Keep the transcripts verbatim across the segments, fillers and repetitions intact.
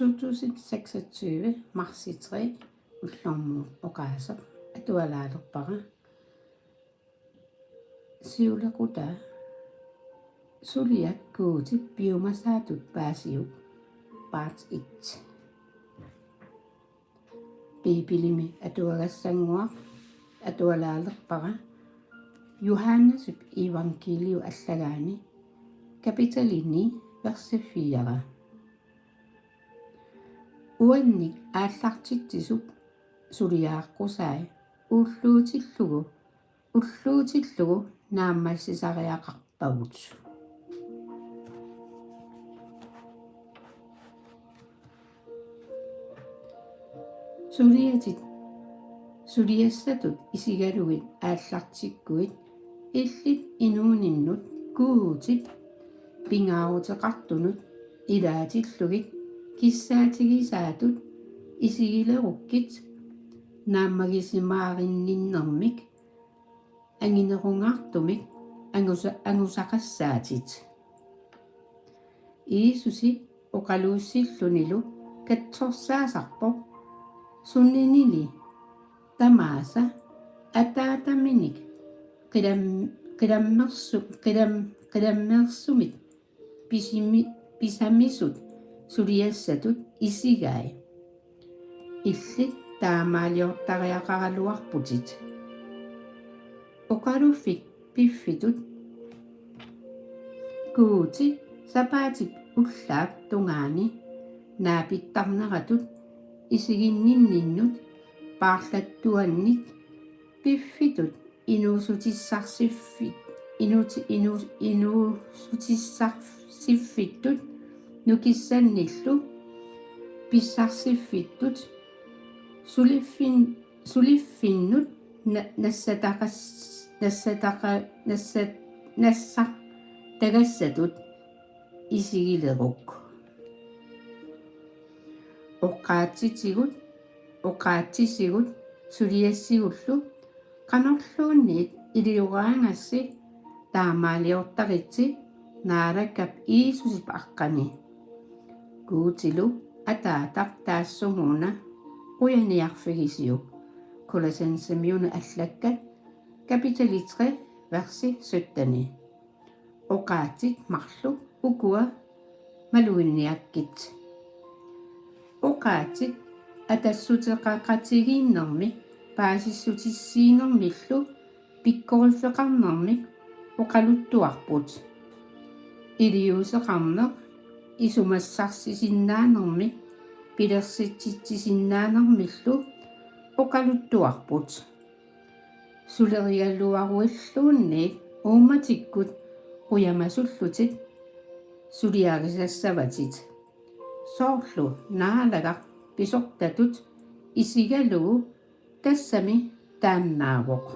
to tusind seksogtyve, marts tre, ullormut oqaaseq atualaalerpara. Siulequtaa: Suliat Guutip piumasaatut paasiuk, part et. Biibilimi atuagassannguaq atualaalerpara Johannesip iivangkiiliu allagaani, kapitali ni, versi fire. Uannik aallartitsisup suliaqqusaai ulluutillugu, ulluutillugu naammassisariaqarpagut. Suliatit, suliassatut isigalugit aallartikkuit, illit inuuninnut Guutip pingaaruteqartunut ilaatillugit kissaatigisaatut isigilerukkit, naammagisimaarinninnermik anginerungaartumik angusa-, angusaqassaatit. Jiisusi oqaluussillunilu katsorsaasarpoq suninili tamaasa ataataminik qilam-, qilammersu-, qilam-, qilammersumik pisimi-, pisamisut suliassatut isigai: Illit taamaaliortariaqaraluarputit. Oqaluffik piffitut Guuti sapaatip ullaap tungaani naapittarneratut isiginninninnut paarlattuannik piffitut inuussutissarsiffi-, inuuti-, inuu-, inuussutissarsiffitut nukissannillu pissarsiffittut suliffin-, suliffinnut na-, nassataqas-, nassataqa-, nassat-, nassartagassatut isigileruk. Oqaatsitigut, oqaatsitigut suliassigullu qanorluunniit ilioraangassi taamaaliortaritsi Naalakkap Jiisusip aqqani. Guutilu Ataataq taassumuuna qujaniarfigisiuk. Kolossensermiunut allakkat, kapitali tre, versi sytten. Oqaatsit marluk ukua maluginniakkit. Oqaatsit atassuteqaqatigiinnermi paasissutissiinermillu pikkoriffeqarnermik oqaluttuarput. Iliuuseqarneq isumassarsisinnaannermik pilersitsitsisinnaanermillu oqaluttuarput. Sulerigaluaruilluunniit uummatikkut qujamasullutit suliarisassavatit. Soorlu Naalagaq pisortatut isigalugu tassami taannaavoq.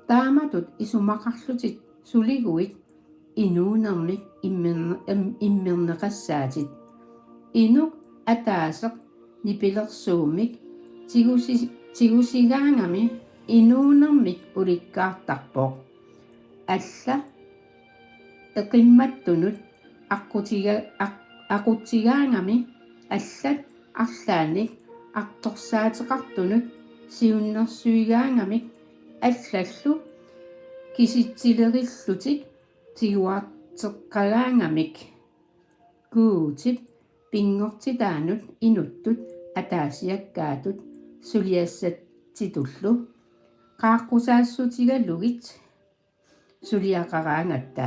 Taamatut isumaqarlutit suliguit inuunermik immirne-, im-, immerneqassaatit. Inuk ataaseq nipilersuummik tigusi-, tigusigaangami inuunermik ulikkaartarpoq. Alla eqimmattunut aqqutiga-, aq-, aqutsigaangami allat arlaannik artorsaateqartunut siunnersuigaangamik allallu kisitsilerillutik tiguarteqqagaangamik. Guutip pinngortitaanut inuttut ataasiakkaatut suliassatsitullu qaaqqusaassuutigalugit suliaqaraangatta.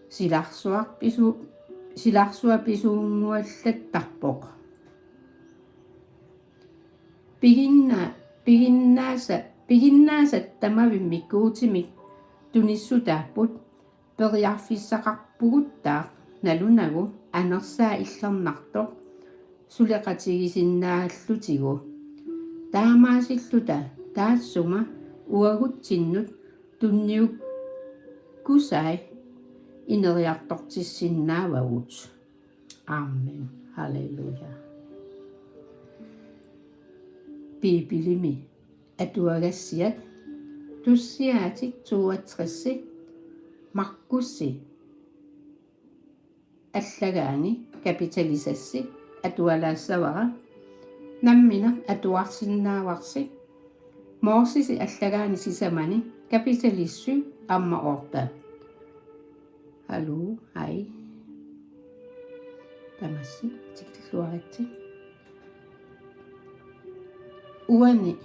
Silarsuaq pisu-, silarsuaq pisuunnguallattarpoq. Piginna-, piginnaasa-, piginnaasat tamavimmik Guutimik tunissutaapput, periarfissaqarpuguttaaq nalunagu anersaa illernartoq suleqatigisinnaallutigu. Taamaasilluta taassuma uagutsinnut tunniukkusai ineriartortissinnaavagut. Amen. Halleluja. Biibilimi Atuagassiat tussiaatit tuatrissi Markussi allagaani kapitalisassi atualaassavara. Nammineq atuarsinnaavarsi Morsisi allagaani sisamani kapitalissu amma orta. Hallo, hej. Tamassi tikilluaritsi. Uani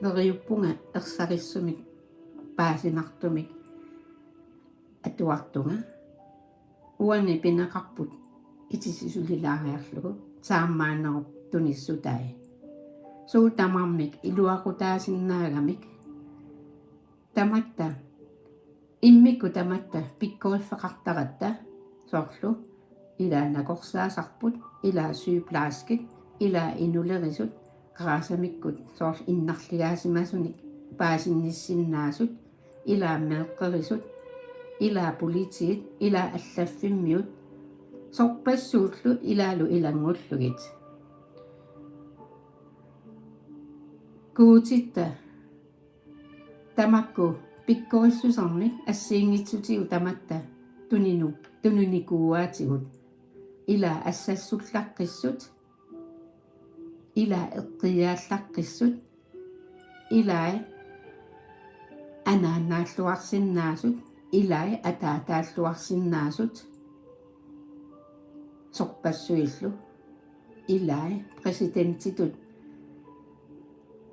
neriuppunga ersarissumik paasinartumik atuartunga. Uani pineqarput itisisulilaareerlugu saammaanerup tunissutai. Suut tamarmik iluaqutaasinnaagamik. Tamatta, immikkut tamatta pikkoriffeqartaratta, soorlu ilaa nakorsaasarput, ilaa sygeplejerskit, ilaa inulerisut, qarasamikkut soorlu innarligaasimasunik paasinnissinnaasut, ilaa meeqqerisut, ilaa politiit, ilaa allaffimmiut, sorpassuullu ilaalu ilanngullugit. Guutitta tamakku pikkorissusermik assigiinngitsutigut tamatta tuninu-, tuninikuuaatigut. Ilaa assassullaqqissut, ilaa eqqiaallaqqissut, ilai anaanaalluarsinnaasut, ilai ataataalluarsinnaasut, sorpassuillu ilai præsidentitut,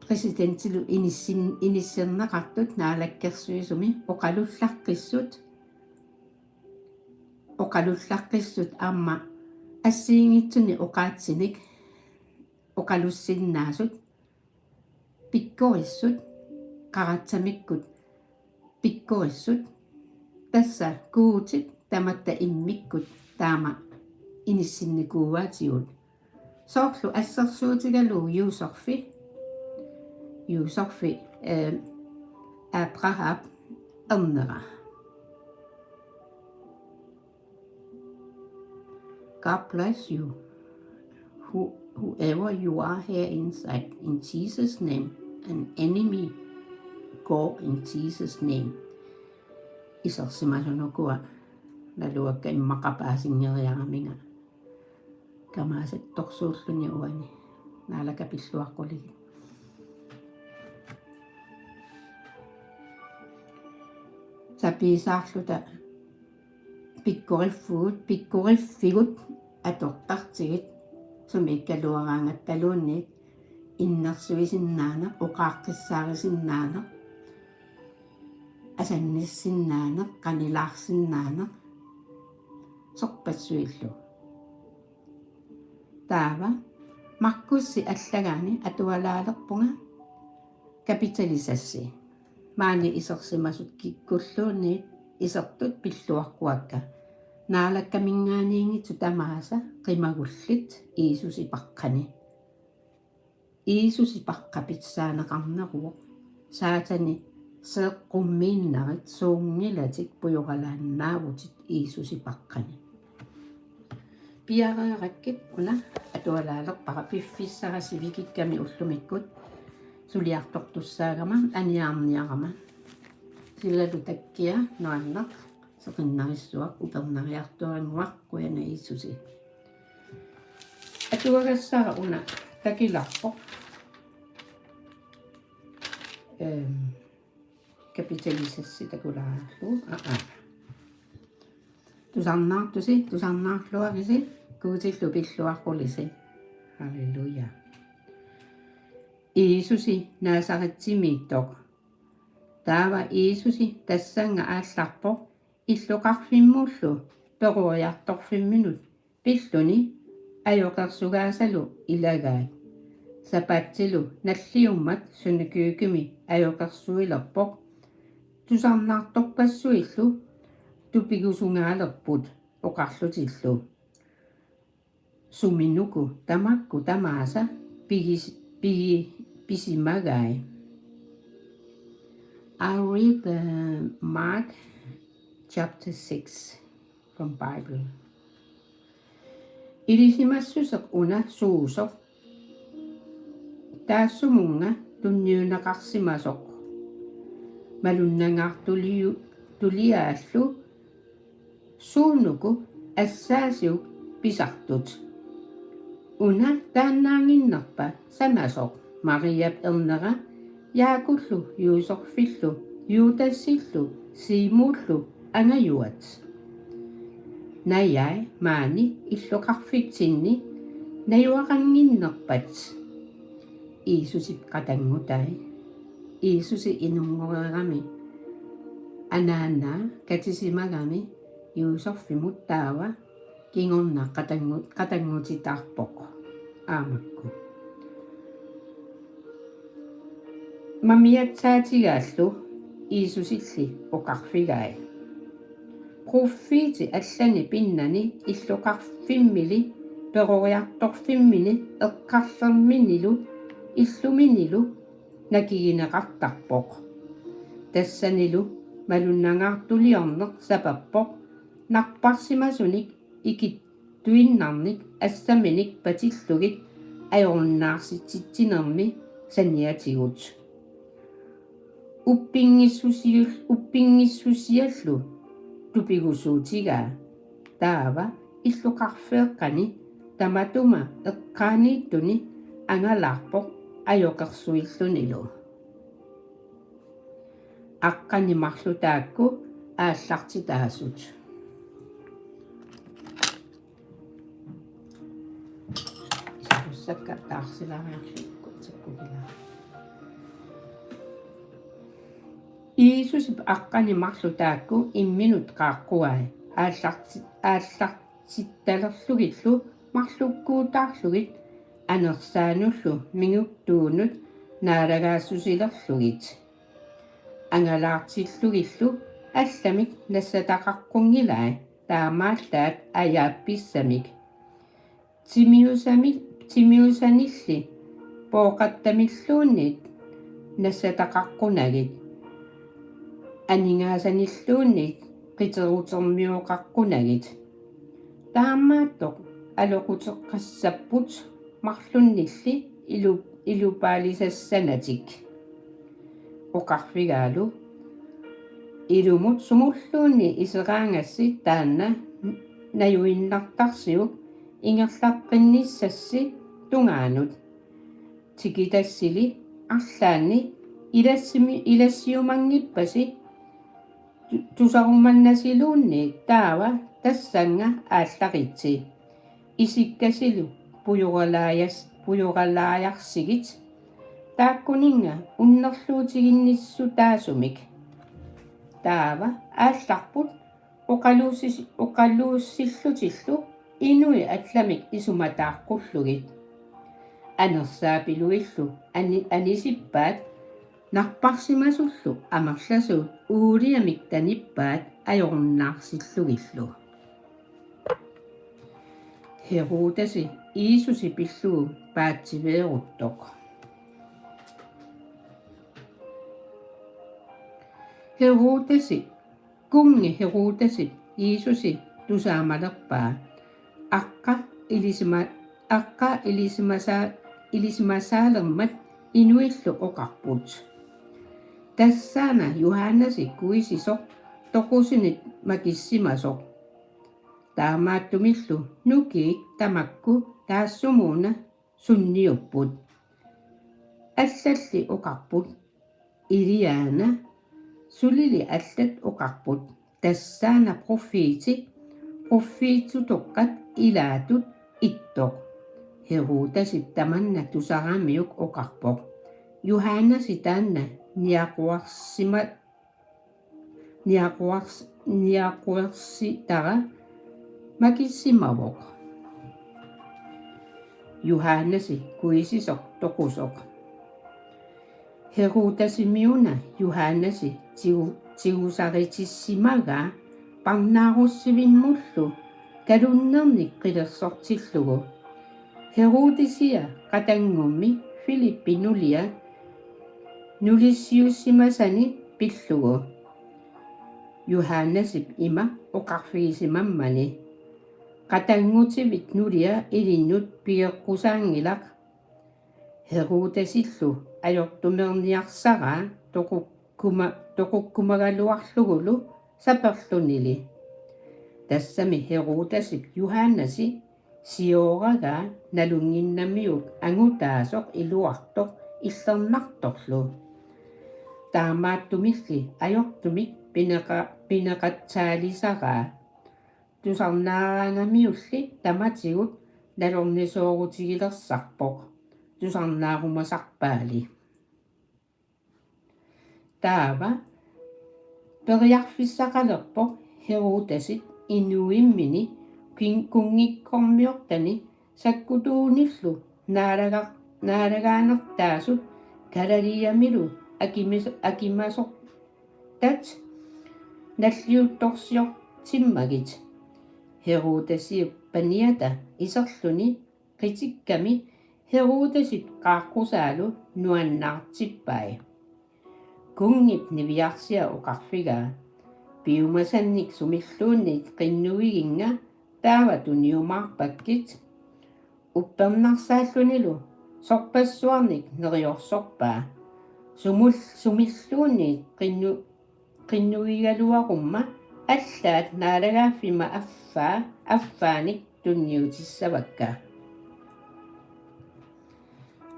præsidentilu inissin-, inissinneqartut naalakkersuisumi oqalullaqqissut, oqalullaqqissut aamma assigiinngitsunik oqaatsinik oqalussinnaasut, pikkorissut, qaratsamikkut pikkorissut, tassa Guutit tamatta immikkut taama inissinnikuuaatigut. Soorlu assersuutigalugu Juusorfi, Juusorfi, eh, Abraham ernera. God bless you. Who, whoever you are here inside, in Jesus' name, an enemy go in Jesus' name. Isersimasunukua, naluakka immaqa paasinngeriaraminga. Kamaasattorsuulluni uani. Naalakka pilluaqquligit. Sapiisaarluta pikkoriffigut, pikkoriffigut atortartigit, sumiikkaluaraangattaluunniit innersuisinnaaneq, oqaaqqissaarisinnaaneq, asannissinnaaneq, qanilaarsinnaaneq, sorpassuillu. Taava Markussi allagaani atualaalerpunga kapitalisassi. Maani isersimasut kikkulluunniit isertut pilluaqquakka. Naalakkaminngaanniinngitsut tamaasa qimagullit Jiisusipaqqani. Jiisusipaqqapitsaaneqarneruvoq. Saatani seeqqummiinnarit suunngilatit pujoralaannaavutit Jiisusipaqqani. Piareerakkit una atualaalerpara piffissara sivikikkami ullumikkut suliartortussaagama aniarniarama. Silalu takkia nuanneq seqinnarissuaq upernariartuannguaq qujanaq Jiisusi. Atuagassara una takilarpoq. Ehm, kapitalisassi takulaarlugu. Aa, aa. Tusarnaartusi, tusarnaarluarisi, Guutillu pilluaqqulisi. Halleluja. Jiisusi Nazarethimiittoq. Taava Jiisusi tassannga aallarpoq illoqarfimmullu peroriartorfimminut pilluni ajoqersugaasalu ilagai. Sapatsilu nalliummat synagogimi ajoqersuilerpoq. Tusarnaartorpassuillu tupigusungaalerput oqarlutillu: Suminuku tamakku tamaasa pigis-, pigi-, pisimagai. I read, uh, Mark chapter six from Bible. Ilisimassuseq una suusoq taassumunnga tunniunneqarsimasoq. Malunnangaartuliu-, tuliaallu suunuku assaasiuk pisartut. Una taannaannginnerpa sanasoq Mariap ernera Jaakullu Juuserfillu Juutassillu Siimullu angajuat? Najai maani illoqarfitsinni najuaqannginnerpat? Jiisusip qatanngutai. Jiisusi inunngoreerami anaanaa katisimagami Juuserfimut taava kingorna qatanngu-, qatanngutitaarpoq. Aamakku. Mamiatsaatigaallu Jiisusilli oqarfigai: Pruffiiti allani pinnani illoqarfimmili peroriartorfimmini eqqarlerminilu illuminilu nakigineqartarpoq. Tassanilu malunnangaartuliorneq sapappoq narparsimasunik ikittuinnarnik assaminik patillugit ajorunnaarsititsinermi saniatigut. Uppinngitsusial-, uppinngitsusiallu tupigusuutigaa. Taava illoqarfeeqqani tamatuma eqqaaniittuni angalaarpoq ajoqersuillunilu. Aqqani marluk taakku aallartitaasut. Isikussakka taarsilaariarlugit takkukilaa. Jiisusip aqqani marluk taakku imminut qaaqquai aallarti-, aallartittalerlugillu marlukkuutaarlugit anersaanullu minguttuunut naalagaassusilerlugit. Angalaartillugillu allamik nassataqaqqunngilaat taamaallaat ajaappissamik. Timiusami-, timiusanilli pooqattamilluunniit nassataqaqqunagit. Aningaasanilluunniit qiterutermioqaqqunagit. Taamaattoq aloquteqqassapput marlunnilli ilu-, ilupaalisassanatik. Oqarfigaalu: Ilumut sumulluunniit iseraangassi taanna najuinnartarsiuk ingerlaqqinnissassi tungaanut. Tikitassili arlaanni ilassimi-, ilassiumanngippasi tu-, tusarumannasiluunniit taava tassannga aallaritsi. Isikkasilu pujoralaajas-, pujoralaajarsigit taakkuninnga unnerluutiginnissutaasumik. Taava aallarput oqaluussi-, oqaluussillutillu inuit allamik isumataaqqullugit. Anersaapiluillu ani-, anisippaat narparsimasullu amerlasuut uuliamik tanippaat ajorunnaarsillugillu. Herodasi Jiisusi pillugu paatsiveeruttoq. Herodasi, kunngi Herodasip Jiisusi tusaamalerpaa. Aqqa ilisima-, aqqa ilisimasa-, ilisimasaalermat inuillu oqarput: Tassaana Johannasi kuisisoq toqusunit makissimasoq. Taamaattumillu nukiit tamakku taassumuuna sunniupput. Allalli oqarput: Eliaana. Sulili allat oqarput: Tassaana pruffiiti, pruffiitsutoqqat ilaatut ittoq. Herodasip tamanna tusaramiuk oqarpoq: Johannasi taanna niaquarsima-, niaquars-, niaquarsitara makissimavoq. Johannasi kuisisoq toqusoq. Herodasimiuna Johannasi tigu-, tigusaritissimagaa parnaarussivimmullu kalunnernik qilersortillugu. Herodisia qatanngummi Filippi nulia nulissiussimasani pillugu. Johannasip ima oqarfigisimammani: Qatanngutivit nulia ilinnut pigeqqusaanngilaq. Herodasillu ajortumeerniarsaraa toqukkuma-, toqukkumagaluarlugulu saperlunili. Tassami Herodesip Johannesi siooragaa nalunnginnamiuk angutaasoq iluartoq illernartorlu. Taamaattumilli ajortumik pineqa-, pineqatsaalisaraa. Tusarnaaraangamiulli tamatigut nalornisoorutigilersarpoq. Tusarnaarumasarpaali. Taava periarfissaqalerpoq Herodesip inuuimmini kin-, kunngikkormiortani sakkutuunillu naalaga-, naalagaanertaasut Galilæamilu akimis-, akimasortat nalliuttorsiortimmagit. Herodesip paniata iserluni qitikkami Herodesip qaaqqusaalu nuannaartippai. Kunngip niviarsia oqarfigaa: Piumasannik sumilluunniit qinnuiginnga taava tuniumaarpakkit. Uppernarsaallunilu sorpassuarnik neriorsorpaa. Sumul-, sumilluunniit qinnu-, qinnuigaluarumma allaat naalagaaffimma affaa-, affaanik tunniutissavakka.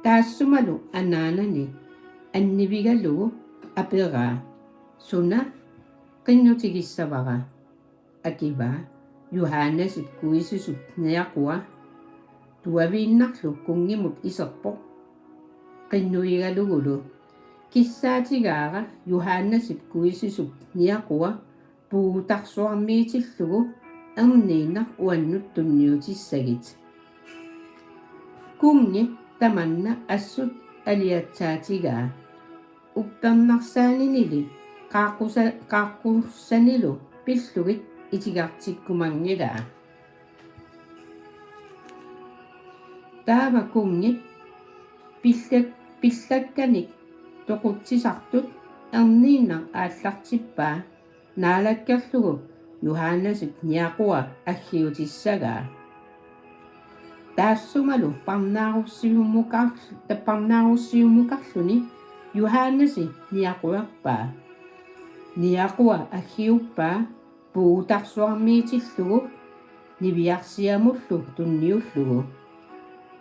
Taassumalu anaanani annivigalugu aperaa: Suna qinnutigissavara? Akivaa: Johannesip kuisisup niaqua. Tuaviinnarlu kunngimut iserpoq qinnuigalugulu. Kissaatigaara Johannesip kuisisup niaqua puugutarsuarmiitillugu erniinnaq uannut tunniutissagit. Kunngip tamanna assut aliatsaatigaa. Uppernarsaaninili qaaqqusa-, qaaqqusanilu pillugit itigartikkumanngilaa. Taava kunngip pillak-, pillakkanik toqutsisartut erniinnaq aallartippaa naalakkerlugu Johannesip niaqua aggiutissagaa. Taassumalu parnaarussiumukar-, parnaarussiumukarluni Johannesi niaquerpaa. Niaqua aggiuppaa puugutarsuarmiitillugu niviarsiamullu tunniullugu.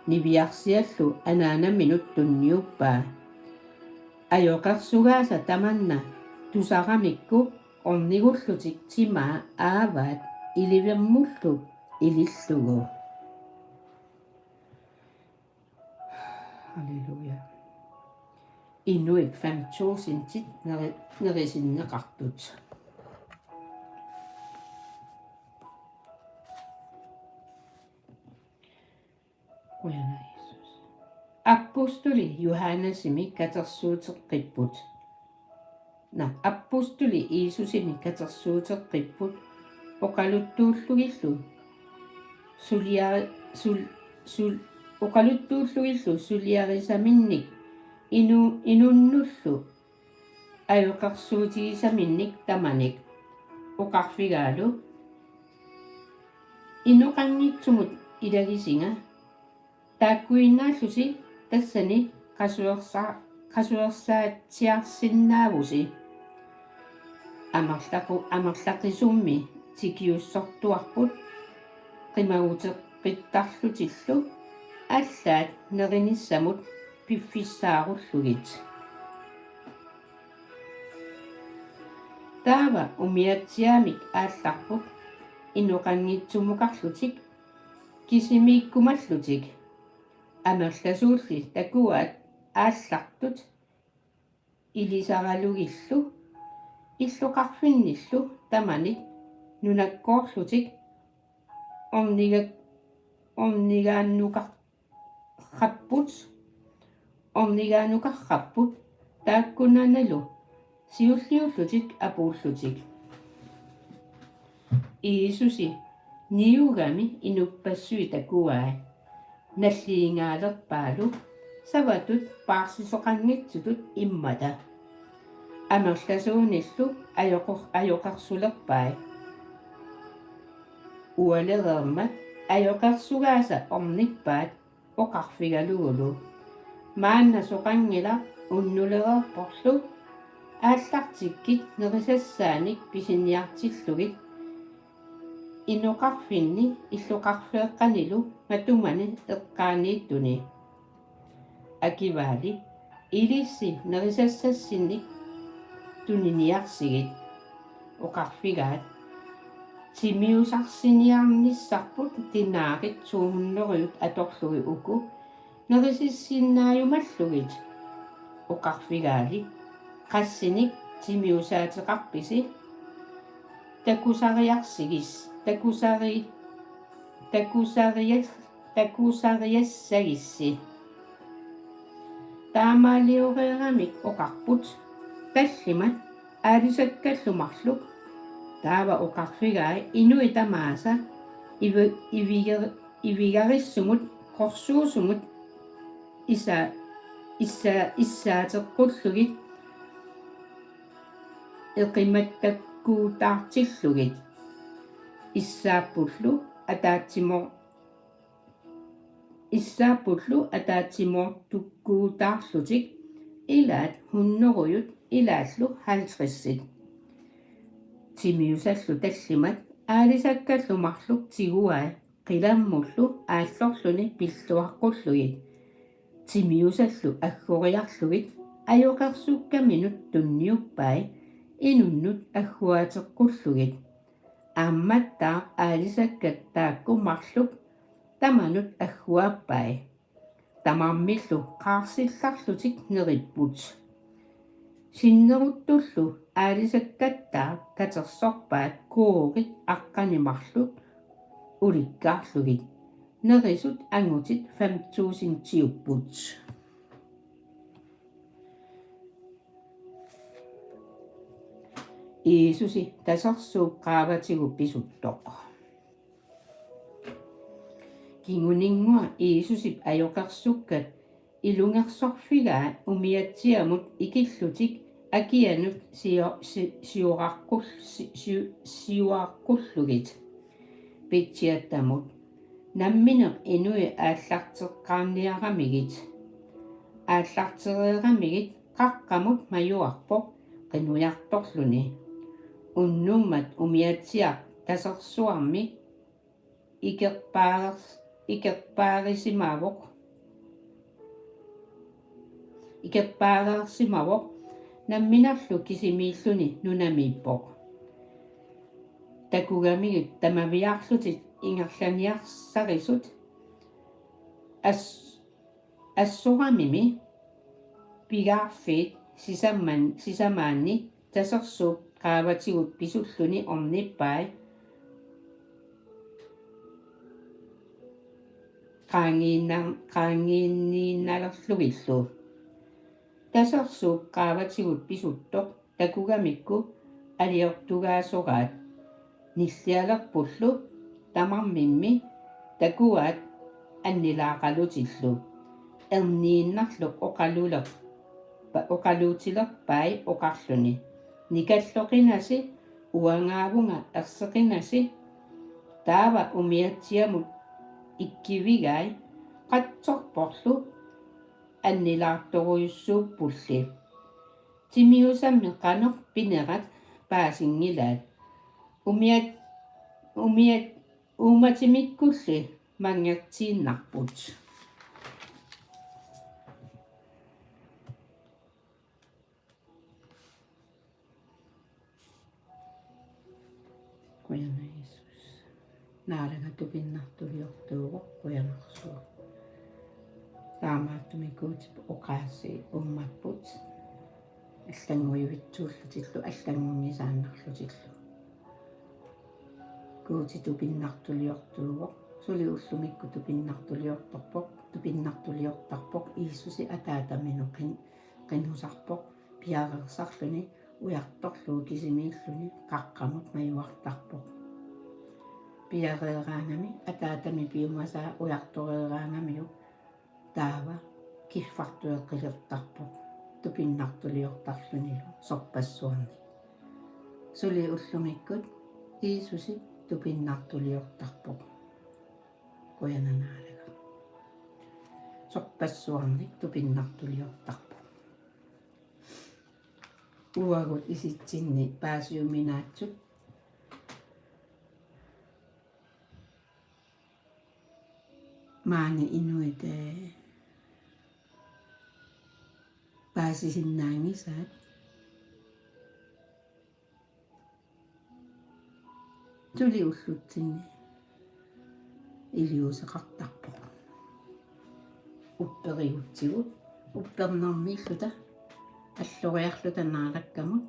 Niviarsiallu anaanaminut tunniuppaa. Ajoqersugaasa tamanna tusaramikku ornigullutik timaa aavaat ilivermullu ilillugu. Halleluja. Inuit fem tusindit neri-, nerisinneqartut. Qujanaq Jiisusi. Apostoli Johannesimi katersuuteqqipput. Na, apostoli Jiisusimi katersuuteqqipput oqaluttuullugillu sulia-, sul-, sul-, oqaluttuullugillu suliarisaminnik inu-, inunnullu ajoqersuutigisaminnik tamanik oqarfigaalu: Inoqanngitsumut ilagisinga, taakkuinnaallusi tassani qasuersa-, qasuersaatsiarsinnaavusi. Amerlaqu-, amerlaqisummi tikiussortuarput qimaguteqqittarlutillu allaat nerinissamut piffissaarullugit. Taava umiatsiaamik aallarput inoqanngitsumukarlutik kisimiikkumallutik. Amerlasuulli takuaat aallartut ilisaralugillu illoqarfinnillu tamanit nunakkoorlutik orniga-, ornigaannukarqapput, ornigaannukarqapput taakkunanilu siulliullutik apuullutik. Jiisusi niugami inuppassuit takuai nalliingaalerpaalu savatut paarsisoqanngitsutut immata. Amerlasuunillu ajoqer-, ajoqersulerpai. Ualereermat ajoqersugaasa ornippaat oqarfigalugulu: Maanna soqanngilaq Unnulereerporlu aallartikkit nerisassaanik pisiniartillugit inoqarfinni illoqarfeeqqanilu matumani eqqaaniittuni. Akivaali: Ilissi nerisassassinnik tuniniarsigit. Oqarfigaat: Timiusarsiniarnissarput dinaarit to hundrede atorlugit uku nerisassinnaajumaarlugit. Oqarfigaali: Qassinik timiusaateqarpisi? Takusariarsigis-, takusari-, takusarias-, takusariassagissi? Taamaalioreeramik oqarput tallimat aalisakkallu marluk. Taava oqarfigai inuit tamaasa ivi-, iviger-, ivigarissumut qorsuusumut issa-, issa-, issaateqqullugit eqimattakkuutaartillugit. Issaappullu ataatsimo-, issaappullu ataatsimoortukkuutaarlutik, ilaat hundredit ilaallu halvtredsit. Timiusallu tallimat aalisakkallu marluk tiguai qilammullu aallorluni pilluaqqullugit. Timiusallu aggoriarlugit ajoqersukkaminut tunniuppai inunnut agguaateqqullugit. Aammattaaq aalisakkat taakku marluk tamanut agguaappai. Tamarmillu qaarsillarlutik neripput. Sinneruttullu aalisakkattaa katersorpaat kuurit aqqaneq marluk ulikkaarlugit. Nerisut angutit fem tusindiupput. Jiisusi tasersuup qaavatigut pisuttoq. Kinguninngua Jiisusip ajoqersukkat ilungersorfigai umiatsiamut ikillutik akianut sio-, si-, sioraqqul-, si-, si-, sioraqqullutik Pitsiattamut: Nammineq inuit aallarteqqaarniaramigit. Aallartereeramigit qaqqamut majuarpoq qinujartorluni. Unnummat umiatsiaq tasersuarmi ikerpaarers-, ikerpaarisimavoq. Ikerpaareersimavoq, namminerlu kisimiilluni nunamiippoq. Takugamigit tamaviaarlutit ingerlaniarsarisut as-, assoramimi pigaarfiit sisaman-, sisamaanni tasersuup qaavatigut pisulluni ornippai qaangiinna-, qaangiinniinnalerlugillu. Tasersuup qaavatigut pisuttoq takugamikku aliortugaasoraat. Nillialerpullu tamarmimmi takuaat annilaaqalutillu. Erniinnarlu oqalulerpa-, oqaluutilerpai oqarluni: Nikalloqinasi, uangaavunga erseqinasi. Taava umiatsiamut ikkivigai qatsorporlu annilaartorujussuuppulli. Timiusammi qanoq pinerat paasinngilaat. Umiat-, umiat-, uummatimikkulli manngertiinnarput. Qujanaq Jiisusi. Naalaga tupinnartuliortuuvoq, qujanarsuaq. Taamaattumik Guutip oqaasii uummapput allannguivitsuullutillu allanngunngisaannarlutillu. Guuti tupinnartuliortuuvoq, suli ullumikkut tupinnartuliortarpoq, tupinnartuliortarpoq Jiisusi Ataataminut qin-, qinusarpoq, piareersarluni ujartorlugu kisimiilluni qaqqamut majuartarpoq. Piareeraangami Ataatami piumasaa ujartoreeraangamiuk taava kiffartueqqilertarpoq tupinnartuliortarlunilu sorpassuarnik. Suli ullumikkut Jiisusi tupinnartuliortarpoq. Qujanaq Naalaga. Sorpassuarnik tupinnartuliortarpoq. Uagut isitsinni paasiuminaatsut maani inuit, eh, paasisinnaanngisaat. Tuli ullutsinni iliuuseqartarpoq. Upperigutsigu, uppernermiilluta, alloriarluta Naalakkamut,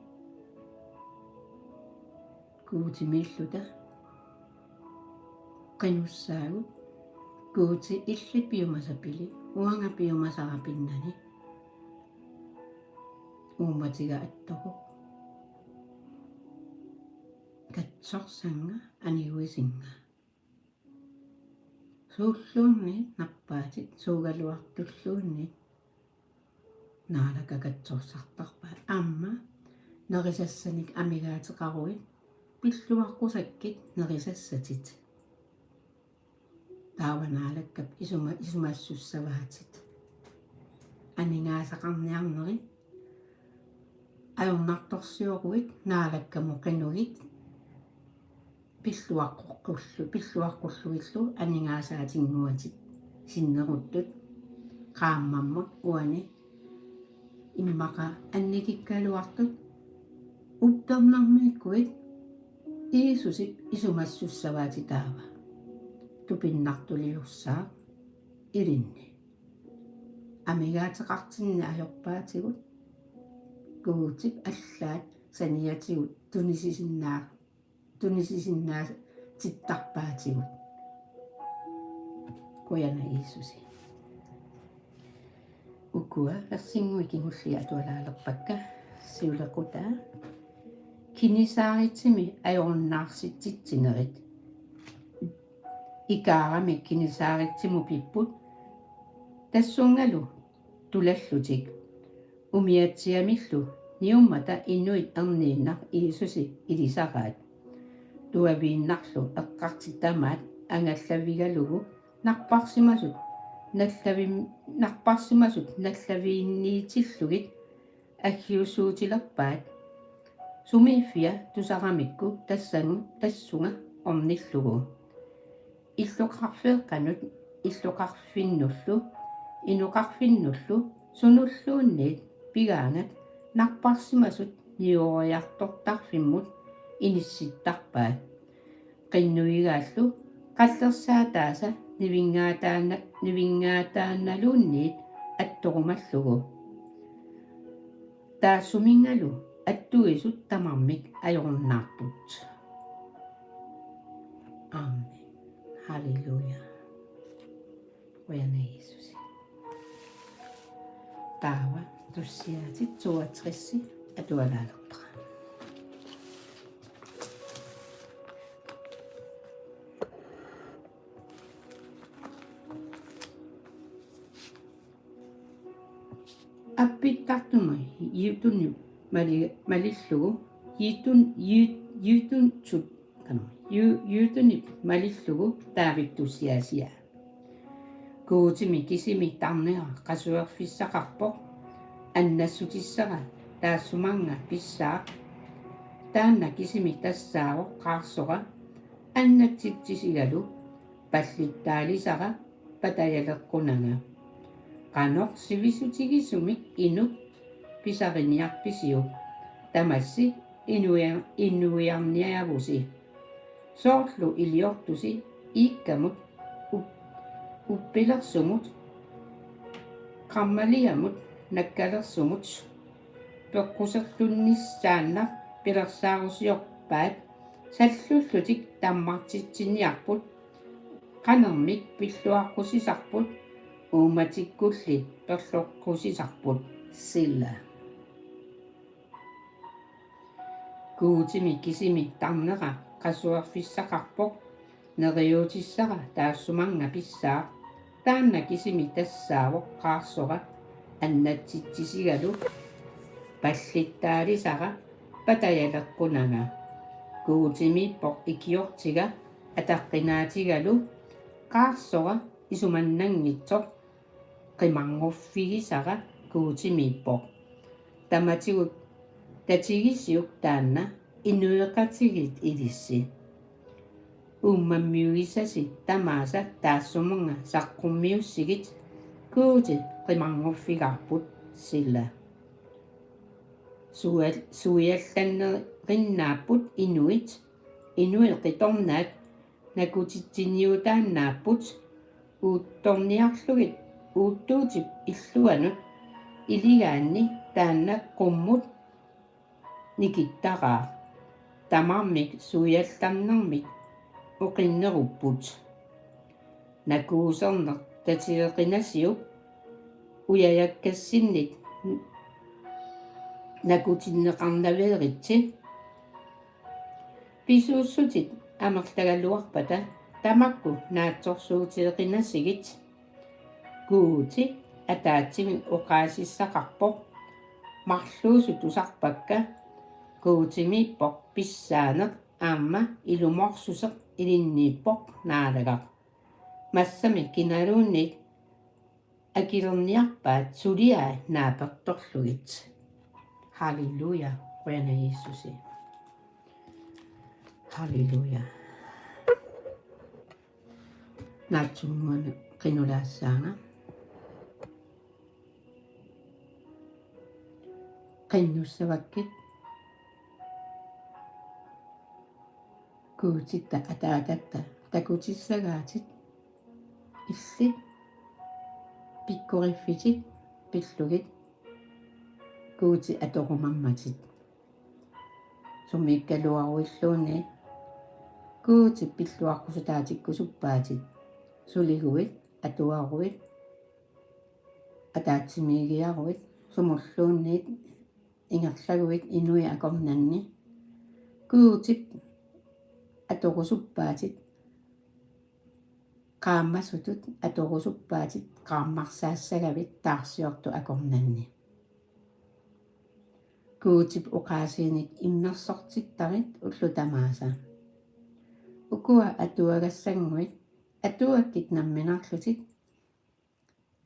Guutimiilluta qinussaagut. Guuti, illit piumasat pili, uanga piumasara pinnani. Uummatiga attoruk. Katsorsannga aniguisinnga. Suulluunniit nappaatit, suugaluartulluunniit Naalakka katsorsartarpaat. Aamma nerisassanik amigaateqaruit, pilluaqqusakkit nerisassatit. Taava Naalakkap isuma-, isumassussavaatit. Aningaasaqarniarnerit ajornartorsioruit Naalakkamut qinugit, pilluaqqullu-, pilluaqqullugillu aningaasaatinguatit sinneruttut, qaammammut uani immaqa annikikkaluartut. Uppernermiikkuit Jiisusip isumassussavaatit taava. Tupinnartuliussaaq ilinni. Amigaateqartinni ajorpaatigut, Guutip allaat saniatigut tunisisinnaaq tunisisinnaatittarpaatigut. Qujanaq Jiisusi. Ukua versinnguit kingulliit atualaalerpakka, siulequtaa. Kinisaaritsimi ajorunnaarsititsinerit. Ikaarami Kinisaaritsimupipput, tassungalu tulallutik. Umiatsiamillu niummata inuit erniinnaq Jiisusi ilisaraat. Tuaviinnarlu eqqartut tamaat angallavigalugu narparsimasut nallavim-, narparsimasut nallaviinniitillugit aggiussuutilerpaat. Sumiiffia tusaramikku tassangu-, tassunga ornillugu. Illoqarfeeqqanut illoqarfinnullu inoqarfinnullu sunulluunniit pigaangat narparsimasut niueriartortarfimmut inissittarpaat. Qinnuigaallu qallersaataasa nivinngaataana-, nivinngaataanaluunniit attorumallugu. Taassuminngalu attuisut tamarmik ajorunnaarput. Amen. Halleluja. Qujanaq Jiisusi. Taava tussiaatit toogtres atualaalerpara. Appittartumi Gideonip mali-, malillugu, Gideon-, Gi-, Gideon-, Gideon-, Gideonip malillugu Daavitip tussiaasiaa. Guutimi kisimi tarnera qasuerfissaqarpoq, annassutissara taassumannga pissaaq. Taanna kisimi tassaavoq qaarsora annatsitsisigalu, pallittaalisara patajaleqqunanga. Qanoq sivisutigisumik inuk pisariniarpisiuk? Tamassi inuia-, inuiarniavusi. Soorlu iliortusi iikkamut up-, uppilersumut, qarmaliamut nakkalersumut, peqquserlunnissaannaq pilersaarusiorpaat, sallullutik tammartitsiniarput, qanermik pilluaqqusisarput, uummatikkulli perloqqusisarput. Selah. Guutimi kisimi tarnera qasuerfissaqarpoq, neriuutissara taassumannga pissaaq. Taanna kisimi tassaavoq qaarsora annatsitsisigalu, pallittaalisara patajaleqqunanga. Guutimiippoq ikiortiga ataqqinaatigalu, qaarsora isumannanngitsoq qimarnguffigisara Guutimiippoq. Tamatigut tatigisiuk taanna inuiaqatigiit ilissi. Uummammiugisasi tamaasa taassumunga saqqummiussigit Guuti qimarnguffigaarput sila. Sual-, suiallannerinnaapput inuit, inuit qitornaat nakutitsiniutaannaapput uuttorniarlugit uuttuutip illuanut iligaanni taanna qummut nikittaraa. Tamarmik suiallarnermik oqinnerupput. Nakuuserneq tatigeqinasiuk ujajakkassinnit nakutinneqarnaveeritsi. Pisuussutit amerlagaluarpata tamakku naatsorsuutigeqinasigit. Guuti ataatsimik oqaasissaqarpoq: Marluusut tusarpakka. Guutimiippoq pissaaneq aamma ilumoorsuseq ilinniippoq Naalagaq. Massamik kinaluunniit akilerniarpaat suliai naapertorlugit. Halleluja, qujanaq Jiisusi. Halleluja. Naatsunnguaq qinulaassaanga. Qinnussavakkit Guutitta Ataatatta takutissagaatit, illit pikkoriffitit pillugit Guuti atorumammatit. Sumiikkaluaruilluunniit Guutip pilluaqqusutaatikkusuppaatit, suliguit, atuaruit, ataatsimiigiaruit, sumulluunniit ingerlaguit inuit akornanni. Guutip atorusuppaatit, qaammasutut atorusuppaatit qaammarsaassagavit taarsiortut akornanni. Guutip oqaasiinik immersortittarit ullut tamaasa. Ukua atuagassannguit atuakkit nammineerlutit.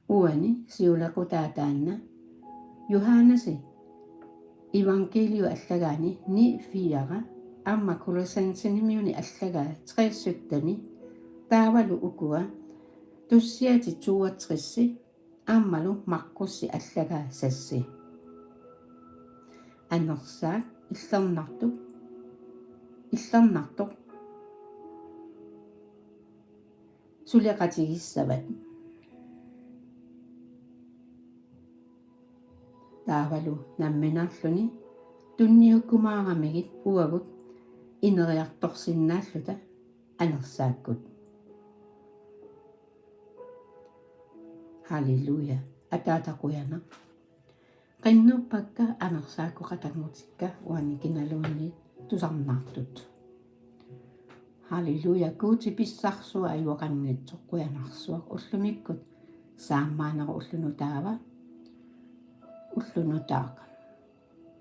Uani siulequtaa taanna Johannesi evangeliu allagaani ni fire aamma Kolossensenimiuni allagaa tre sytten, taavalu ukua Tussiatit toogtres aammalu Markusi allagaa seks. Anersaaq illernartup, illernartoq suleqatigissavat. Taavalu nammineerluni tunniukkumaaramigit uagut ineriartorsinnaalluta anersaakkut. Halleluja. Ataata qujanaq. Qinnuppakka anersaakkut qatanngutikka uani kinaluunniit tusarnaartut. Halleluja. Guuti pissarsuaq ajuaqanngitsoq, qujanarsuaq. Ullumikkut saammaanera ulloq nutaava. Ulloq nutaaq.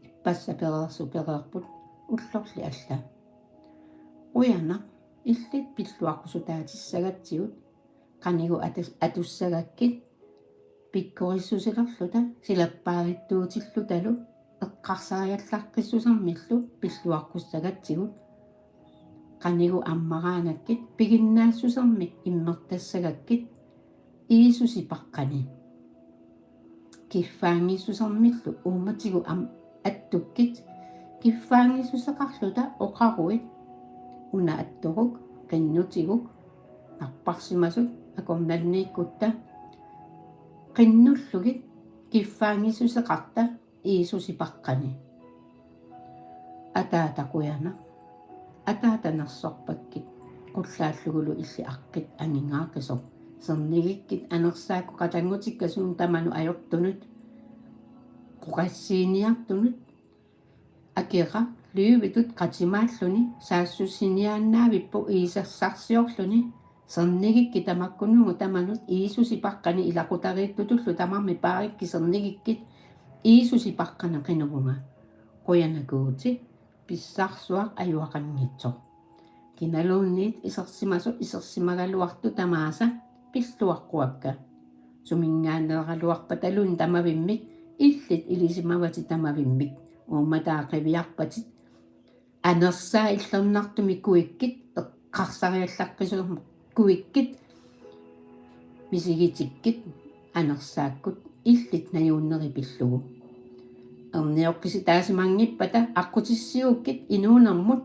Ippassaq pereersoq pereerput ullorli alla. Qujanaq illit pilluaqqusutaatissagatsigut, qanigut atus-, atussagakkit pikkorissusilerluta silappaaruttuutillutalu eqqarsariallaqqissusermillu pilluaqqussagatsigut, qanigut ammaraangakkit piginnaassusermik immertassagakkit Jiisusi paqqani. Kiffaanngissusermillu uummatigut am-, attukkit kiffaanngissuseqarluta oqaruit: Una attoruk, qinnutiguk, napparsimasut akornanniikkutta, qinnullugit kiffaanngissuseqarta Jiisusi paqqani. Ataata qujanaq. Ataata nersorpakkit. Qullaallugulu illit aqqit aningaaqisoq. Sernigikkit anersaakkut qatanngutikka sumut tamanut ajortunut, qoriartuuniartunut, akeqaq løvitut qatimaalluni saassussiniaannaavippoq iisassarsiorluni. Sernigikkit tamakkununnga tamanut Jiisusi paqqani ilaqutariittutullu tamarmik paarikkit sernigikkit Jiisusi paqqani qinerunga. Qujanaq Guuti pissarsuaq ajuaqanngitsoq. Kinaluunniit isersimasoq isersimagaluartoq tamaasa pilluaqquakka. Suminngaanneeraluarpataluunniit tamavimmik illit ilisimavatit tamavimmik. Uummataa qiviarpatit. Anersaa illernartumik kuikkit, eqqarsariallaqqisumik kuikkit, misigitikkit, anersaakkut illit najuunneri pillugu. Ernioqqisitaasimanngippata aqqutissiuukkit inuunermut.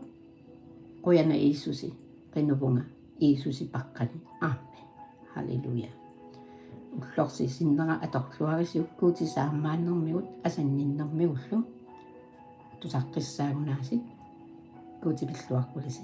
Qujanaq Jiisusi, qinuvunga Jiisusi paqqani. Amen. Halleluja. Ullorsi sinnera atorluarisiuk Guutip saammaannermigut asanninnermigullu. Tusaqqissaagunaasit. Guuti pilluaqqulisi.